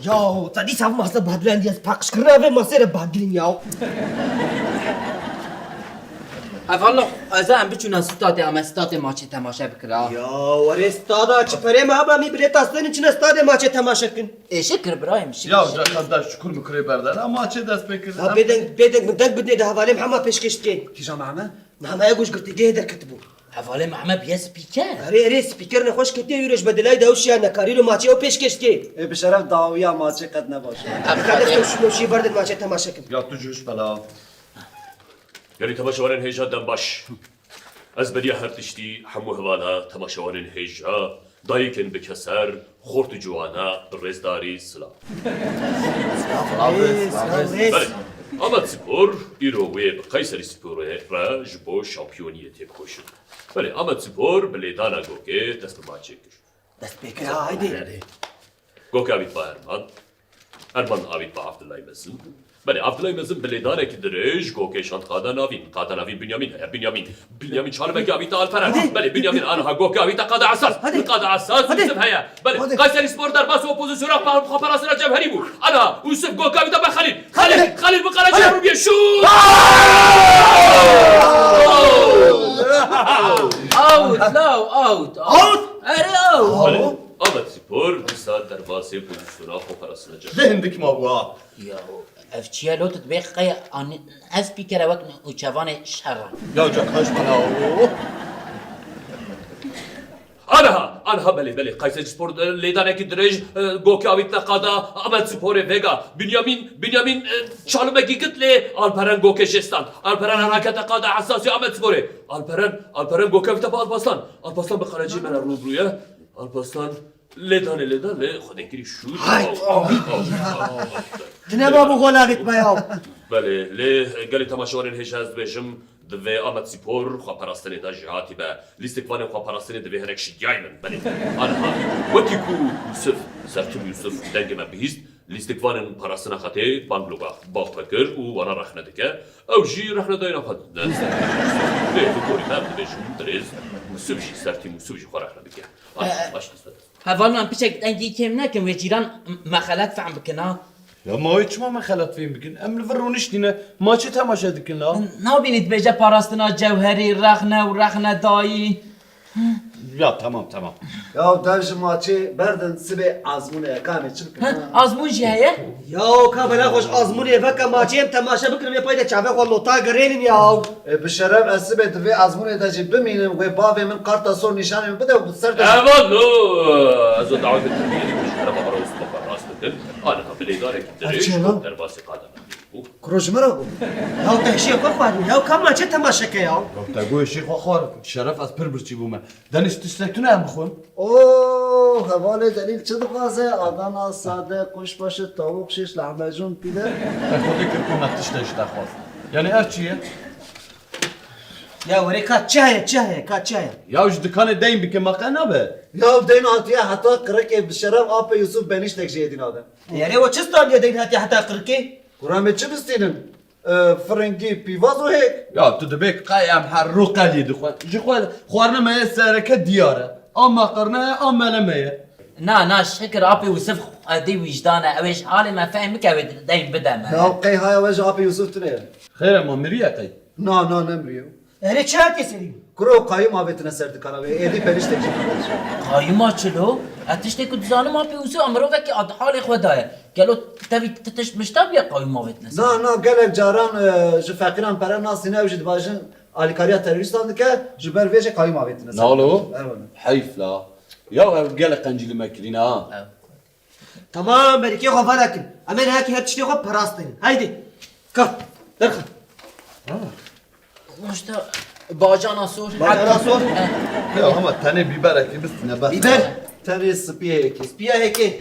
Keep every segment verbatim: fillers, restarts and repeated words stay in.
Ya, te dîsa ev masa badilendî, ez paqijkirina vê masê re badilîm ya. Hevalno, ez em biçûna stadê, em ê stadê maçê temaşe bikira. Ya, werê stada çi perê me heba mî bilêta stênin çine stadê maçê temaşe kin. Ê şikir birayê min, şikir, Ya şikir. Uca qas da şukur mikurê berdana maçê dest pê kir. Ya bêdeng, bêdeng min deng bidinê de hevalê min hema pêşkêş dikê. Kîja me heme? Me heme ye goş girtîgehê derketibû. Hevalê Mehme biye spîker. Erê, erê, spîker nexweş ketiye wî roj be dilay de ew şiya nekarî lo maçê ew pêşkêş dikê. Ê, bi şeref dawiya maçê qet ne baş e. Dikkat et, ew şi-, ew şî berdin maçê temaşe kin. Ya tu jî hiş bela. Gelî temaşevanên hêja dem baş. Ez beriya her tiştî hemû hevala temaşevanên hêja, dayikên bikeser, xort û ciwana, bi rêzdarî silav. Silav, rêz, silav, rêz. Belê, Amed Spor îro wê bi Qeyserî Sporê re ji bo şampiyoniyê têkoşin. Belê, Amed Spor bi lêdana gokê dest bi maçê kir. Dest pê kir, ha, haydê. Gokê avît ba Erman. Erman avît ba Abdulay Mezin. Belê, Abdulay Mezin bi lêdanekî dirêj gokê şand qada navîn. Qada navîn Binyamin heye. Binyamin. Binyamin çalimekî avîta Alperen. Belê, Binyamin aniha gokê avîta qada esas. Hadi. Qada esas Hadi. Yusuf heye. Belê, Hadi. Kayseri Spor derbasî opozisyona pa-, xwe parastina Cevherî bû. Aniha Yusuf gokê avîta ba Xelîl. Xelîl, Hadi. Xelîl bi qereçê Hadi. Rûbiyê şût! Out, law, out, out. Out? Erê, out. Belê, Amed Spor dîsa derbasê pozisyona xwe parastina Cevherî. Lê hindik ma bû ha. Ya, ev çi ye lo tu dibê qey an-, ez pîkere wek nûçevanê şer e. Ya, ca kaş bana o. Aniha, aniha belê, belê. Kayserispor, e, lêdanekî dirêj, e, gokê avîtine qada Amed Sporê vêga. Binyamin, Binyamin, e, çalimekî git lê Alperen gokê jê stand. Alperen anakete qada esasî Amed Sporê. Alperen, Alperen gokê avîte ba Alpaslan. Alpaslan bi qerecî me re rûbirû ye. Alpaslan lêdanê lêdan lê xwedê kirî şût. Hay! Out, out, out. Tine ma bû golavît me ya. Belê, lê gelê temaşevanên hêja ez dibêjim, di vê Amed Spor xweparastinê de jêhatî be. Lîstikvanên xweparastinê divê hinek şidiyayî bin. Belê. Aniha wekî ku Yusuf, Sertim Yusuf dengê me bihîst, lîstikvanên parastina xetê bang lo ba, ba xwe kir û wana rexne dike. Ew jî rexnedayîna xwe dide. Lê li gorî me em dibêjin dirêz Yusuf jî, Sertim Yusuf jî xwe rexne bike. Baş, baş lîste. Hevalnan piçek dengî kêm nekin, wê cîran me xelet fehm bikin ha. Ya ma wê çima me xelet fêm bikin? Em li vir rûniştîne, maçê temaşe dikin la. Nabînî dibêje parastina cewherî, rexne û rexnedayî. Ya tamam, tamam. Ya dev ji maçê berdin sibê azmûnê ye, ka em ê çi bikin? Heh, ha? Azmûn jî heye? Ya ka bela xweş azmûnê veke maçê em temaşe bikin, em ê pay de çavê xwe lota girênin ya. E, bi şeref ez sibê di vê azmûnê de jî bimînim, wê bavê min karta sor nîşanê min bide û bi ser de jî. Evan lo, ez o dawetê te bînim, ji tereba xwe re û silafa rast bikin. Aniha bi lêdanekî dirêj derbasî qada me bû. Kuro ji min re bû. Ya te hişê xwe xwarin, ya ka maçê temaşe ke ya. Ya te go hişê xwe xwarin, şeref ez pir birçî bûme. Deniz tiştek tune em bixwin. Oo, hevalê delîl çi dixwaze? Adana, sade, kuşbaşı, tavuk şiş, lahmacun, pide. Te xwedê kir ku me tiştek ji te xwest. Yani ev çi ye? Ya were ka çi heye, çi heye, ka çi heye? Ya ji dikanê deyn bike ma qe nabe. Ya deyn hatiye heta qirikê bi şeref apê Yusuf benîştek jê dî nade. Erê o çi standiye deyn hatiye heta qirikê? Kura me çi bistînin? E, firingî, pîvaz û hêk. Ya tu dibê qey em her rû qeliyê dixwin. Ji xwe xwarina me ye sereke diyar e. A meqirne ye, a mele me ye. Na, na, şikir apê Yusuf qedî wîjdan e. Ew ê ji halê me fehm bike, wê deyn bide me. Ya qey haya we ji apê Yusuf tune ye. Xêr e ma miriye qey? Na, na, nemiriye. Erê çi hatiye serî? Kuro qayûm avêtine ser dikana wê, êdî periştek jî. Qayûma çilo? Ez tiştê ku dizanim apê Yusuf a mirovekî a di halê xwe daye. Gelo tevî ti tişt mişta bûye qayûm avêtine ser? Na, na, gelek caran, e, ji feqîran pere nasîne, ew jî dibajin alîkariya terorîstan dike, ji ber vê jî qayûm avêtine ser. Nalo? Ew e. Heyf la. Ya ev gelek qencî li me kirîne ha. Ew. Tamam, berîkê xwe vana kin. Em ê nehekî her tiştê xwe parastin. Haydi. Ka, derxe. Maşta bacana sor. Bacana sor. Eh. Ya ama tenê bîberekî bistine bes. Bîber? Tenê spiyê yekê. Spiya heke.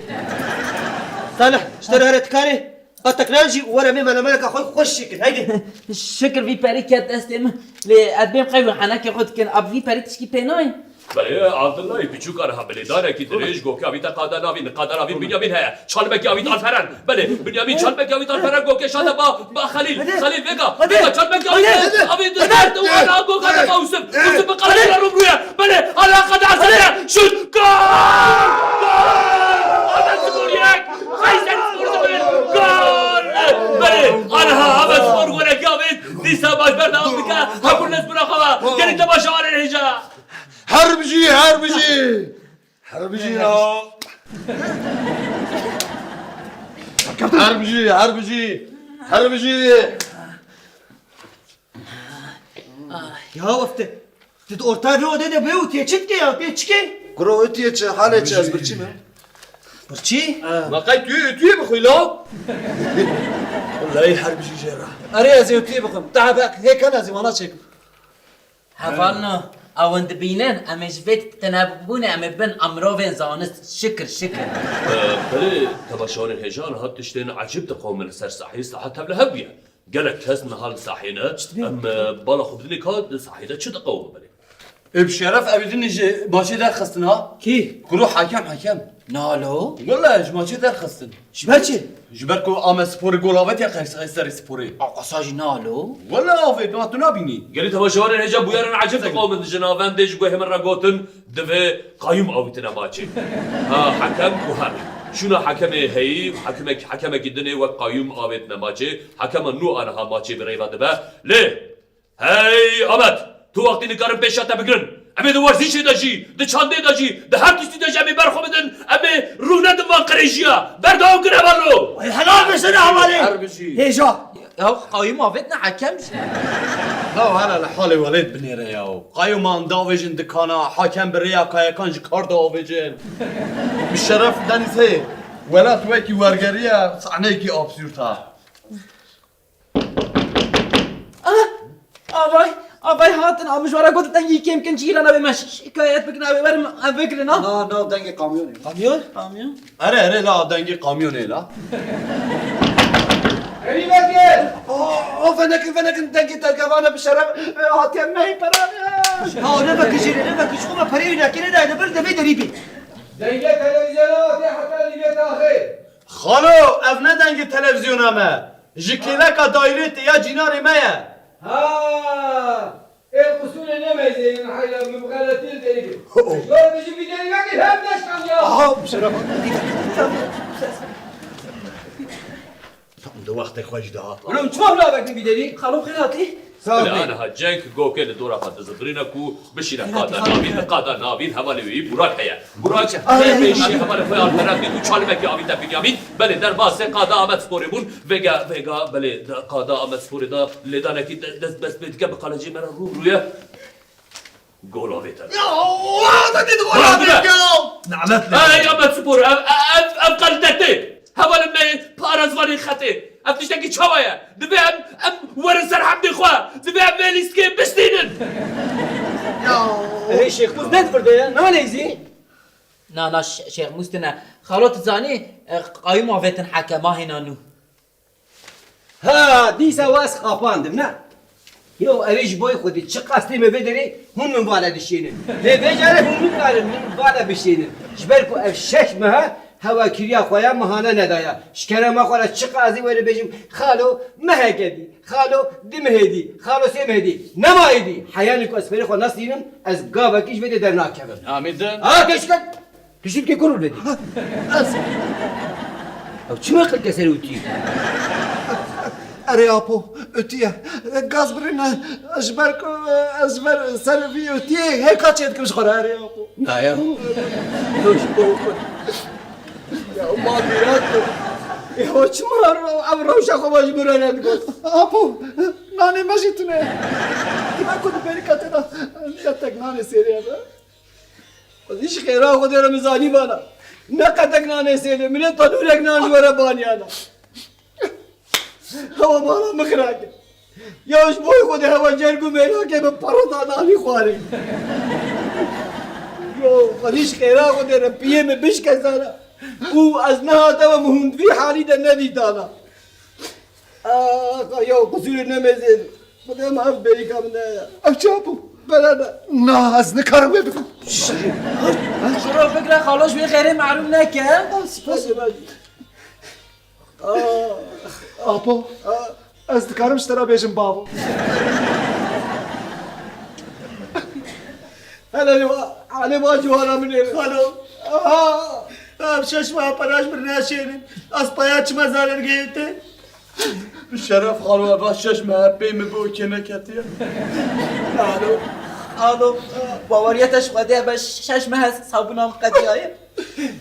Salih, ji te re here tikare. Qateqran jî û were mê melemeleka xwe xweş çêkin. Haydi. Şikir vî perî ket destê min. Lê ez bêm qey û henekê xwe dikin. Ab vî perî tişkî pê nayê. Belê, Abdullah, piçûk aniha bi lêdanekî dirêj gokê avîte qada navîn, qada navîn Binyamin heye. Çalimekî avît Alperen. Belê, Binyamin çalimekî avît Alperen, gokê şande ba, ba Xelîl. Hadi. Xelîl vêga. Hadi. Vêga çalimekî avît. Hadi. Avît, hadi. Hadi. Û aniha goka de ba Yusuf. Hadi. Yusuf bi qereçê re rûbirû ye. Belê, hala qada Hadi. Şut. Gol! Gol! Ahmet Spor yek. Kayseri Her bijî ya. Her bijî, her bijî. Her bijî. Ya wefte. Tu di orta vê odê de bê û tê çi dike ya? Tê çi ke? Kuro, tu yê çi? Halê çi? Ez birçî me. Birçî? Ma qey tu yê, tu yê bixwî la? Wellahî her bijî jê re. Erê ez ê tu yê bixwim. Daha be hêkan ez ê wana çêkim. Hevalno, ew in dibînin, em ê ji vê tenebûnê em ê bin em mirovên zanist. Şikir, şikir. Belê, temaşevanên hêja, niha tiştên ecêb diqewime li ser sahê, saha tevlihev bûye. Gelek kes niha li sahê ne. Em, e, bala xwe bidinê ka di sahê de çi diqewime belê. Ê bi şeref, ev din ji maçê derxistin ha? Kî? Kuro Hakem, Hakem. Nalo? Wele ji maçê derxistin. Ji ber çi? Ji ber ku Amed Sporê gol avêtiye qey-, qey serê Sporê. A qasa jî nalo? Wele avêt, ma tu nabînî. Gelî temaşevanên hêja bûyerên ecêb diqewimin, ji navendê ji guhê min re gotin, divê qayûm avîtine maçê. Ha, hekem û her. Şûna hekemê heyî, hekemek-, hekemekî dinê wek qayûm avêtine maçê. Hekema nû aniha maçê bi rêva dibe. Lê Hey Amed, tu wextî nikarin pêşiya te bigirin. Em ê di werzîşê de jî, di çandê de jî, di her tiştî de jî em ê ber xwe bidin, em ê rû nedin van qirêjiya. Berdewam kin hevalno. Ay helal be sene hevalê. Her bijî. Hêja. Ya qayûm avêtine hekem jî. Ya hele li halê welêt binêre ya. Qayûman davêjin dikana, hakem bi rêya kayekan ji kar davêjin. Bi şeref Denîz heye. Welat wekî wergeriye, sahneyekî absûrd ha. Ah! Avay, avay hatin, a mijwara got dengî kêm kin, cîrana wê me şi-, şikayet bikin, ew ê werin ev bigirin, ha? Na, na, dengê kamyonê. Kamyon? Kamyon. Erê, erê, la, dengê kamyonê, la. Erî vekir! O, o, venekin, venekin, dengê tergevane bi şeref, e, hatiye mehê perane. Ha, ne vekijê, ne vekij, xwe me perê wî nekirê, ne, ne bir devê derî bî. Dengê televizyona hatiye heta nîvê taxê. Xalo, ev ne dengê televizyona me. Ji kêleka daîrê tê ya cînarê me ye. Ha! Ê qusûrê nemeyzênin heyra min bi xeletî li derî kir. Ho, ho. Ji ber bijî vî derî vekir hem neşkam ya. Aha, bi şeref. Tam di wextê xwe jî dihat. Oğlum, çima hula vekir vî derî? Xalo xêr hatî? Sağ ol. Aniha cenk gokê li dora xwe dizibirîne ku bişîne qada navîn, li qada navîn hevalê wî Burak heye. Burak, ay, heye pêşî hevalê xwe Alperen dît û çalimekî avîte Binyamin. Belê, derbasê qada Amed Sporê bûn. Vêga, vêga, belê, de-, qada Amed Sporê de lêdanekî de-, dest bes pê dike, bi qalecê me re rû rû ye. Gol avête. Ya, wa, da dît gol avête ya. Nalet le. Ay, Amed Spor, ev, ev, ev qel detê. Hevalên me parêzvanên xetê. Ev tiştekî çawa ye? Divê em, em werin ser hemdê xwe. Divê em vê lîstikê bistînin. Ya. Hey, Şêx Mûs ne divirde ya? Naneyzî? Na, na, Ş-, Şêx Mûs tine. Xalo, tu zanî, e, qayûm avêtin hekema hêna nû. Ha, dîsa waz xapandim, ne? Yo, ev ê ji boy xwedî, çiqas tê me vê derê, hûn min vale dişênin. Lê vê carê hûn nikarin min vale bişênin. Ji ber ku ev şeş mehe hewa kiriya xwe ya mihane nedaya. Ji kerema xwe re çiqasî were bêjim, xalo, meheke dî, xalo, du mehê dî, xalo, sê mehê dî. Nema êdî, heyanî ku ez fêrê xwe nestînim, ez gavekî ji vê dê dernakevim. Amî din. Ha, keşke. Tu şîvkê kur vedî. Ez. Ew çima qilke ser ûtî? Erê apo, ûtî ye. Gaz birîne, ji ber ku ez ji ber ser vî ûtiyê hêka çêdikim ji xwe re, erê apo. Naya. Ew ji bo xwe. Ya ma bîra tu. Ya çima ro-, ev rewşa xwe ji min re nedigot? Apo, nanê me jî tune ye. Dima ku di berîka te de, ya tek nanê sêrê ye be. Xwedî ji xêra Xwedê re min zanî vana. Ne qedek nanê sêlê, min ê tenûrek nan ji we re baniyana. Hewa mala min xira kir. Ya ji bo Xwedê hewa cerg û mêlakê min pereta nanî xwarê. Yo, xwedî ji xêra Xwedê re piyê min bişke zana. Û ez nehate we min hûn di vî halî de nedîtana. Ax, ya qusûrê nemêzê. Xwedê me ev bêrîka min de ya. Ev çi bû? Bela ne. Na, ez nikarim wê bikim. Şiro bigre xalo ji wê xêrê mehrûm neke. Spas. Ax, apo, ez dikarim ji te re bêjim bavo. Hele va, hele va civana min ê xalo. Aha, ev şeş meha pera ji min neşênin. Ez paya çima zarergehê te. Bi şeref xalo, eva şeş meha pê min bi okê neketiye. Xalo. Alo, baweriye te ji Xwedê be şeş meh e sabûna min qediyaye.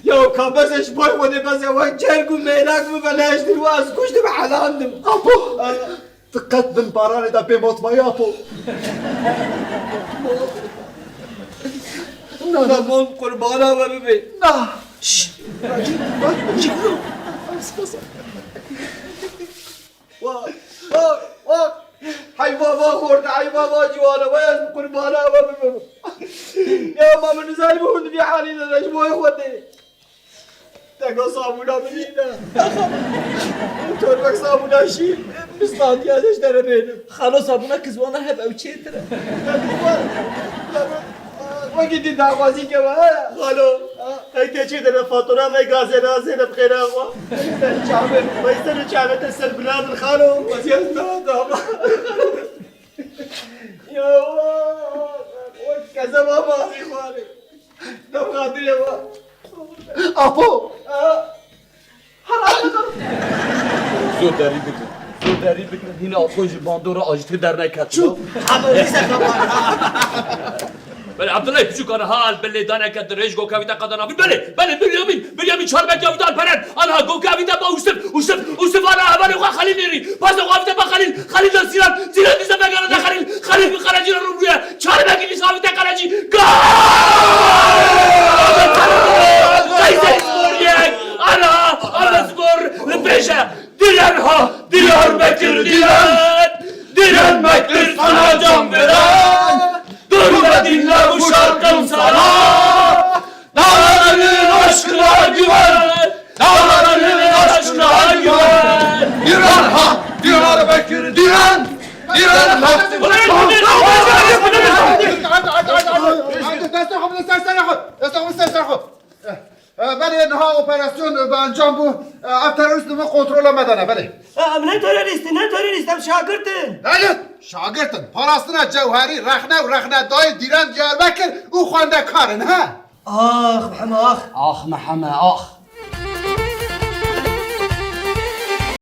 Ya ka bes e ji bo Xwedê bes e, wek cerg û mêrek min ve neştir û ez kuştim helandim. Apo! Tu qet bin baranê de bê motmayî Apo. Na, na, mon qurbana we bibe. Na! Şşş! Bak, bak, bak. Wa, wa, wa. Heyva va xorta, heyva va ciwana, wa ez qurbana we bibim. Ya ma min nizanî bû hûn di vî halî de ne, ji bo Xwedê. Teka sabûna min nîne. Torbek sabûna şîr, min standiye ez ji te re bênim. Xalo sabûna kizwana heb ew çêtir e. Wekî din daxwazî keve, he? Xalo, qey te çê de be fatura me gazê nazê de bi xêra xwe. Çavê, weyser û çavê te ser bila bin xalo. Weziyet me dama. Ya, wek kezeba bazî xwarê. Dem xatirê wa. Apo! Ha? Zû derî bikin. Zû derî bikin. Hîna Apo ji bandora ajîtir derneket. Çû. Hema lîse xebar. Belê, Abdullah piçûkana hal, belê daneke dirêj goka vî te qadana bî. Belê, belê, Biryamîn, Biryamîn çarbek ya vî te alperen. Ana goka vî te ba Ûsif, Ûsif, Ûsif ana hevalê xwe Xelîl nêrî. Pasa xwe vî te ba Xelîl, Xelîl da Sîran, Sîran dîse vegana da Xelîl, Xelîl bi Xelacî re rû bûye. Çarbekî dîsa vî te Xelacî. Gol! Qeyse spor yek. Ana, ana spor li pêş e. Diren ha, Diyarbekir diren. Direnmektir sana can veren. Dur ve dinle bu şarkım sana. Dağların aşkına güven. Dağların aşkına güven. Diren ha, Diyarbekir diren. Diren ha. Destê xwe bide ser serê xwe. Destê xwe bide ser serê xwe. E, belê, niha operasyon, e, bi encam bû. E, ev terorîst li vir kontrola me de ne, belê. E, em ne terorîst in, ne terorîst, em şagirt in. Belê, şagirt in. Parastina Cewherî, rexne û rexnedayê Dîren Diyarbekir û xwendekar in, he? Ax, Miheme, ax. Ax, Miheme, ax.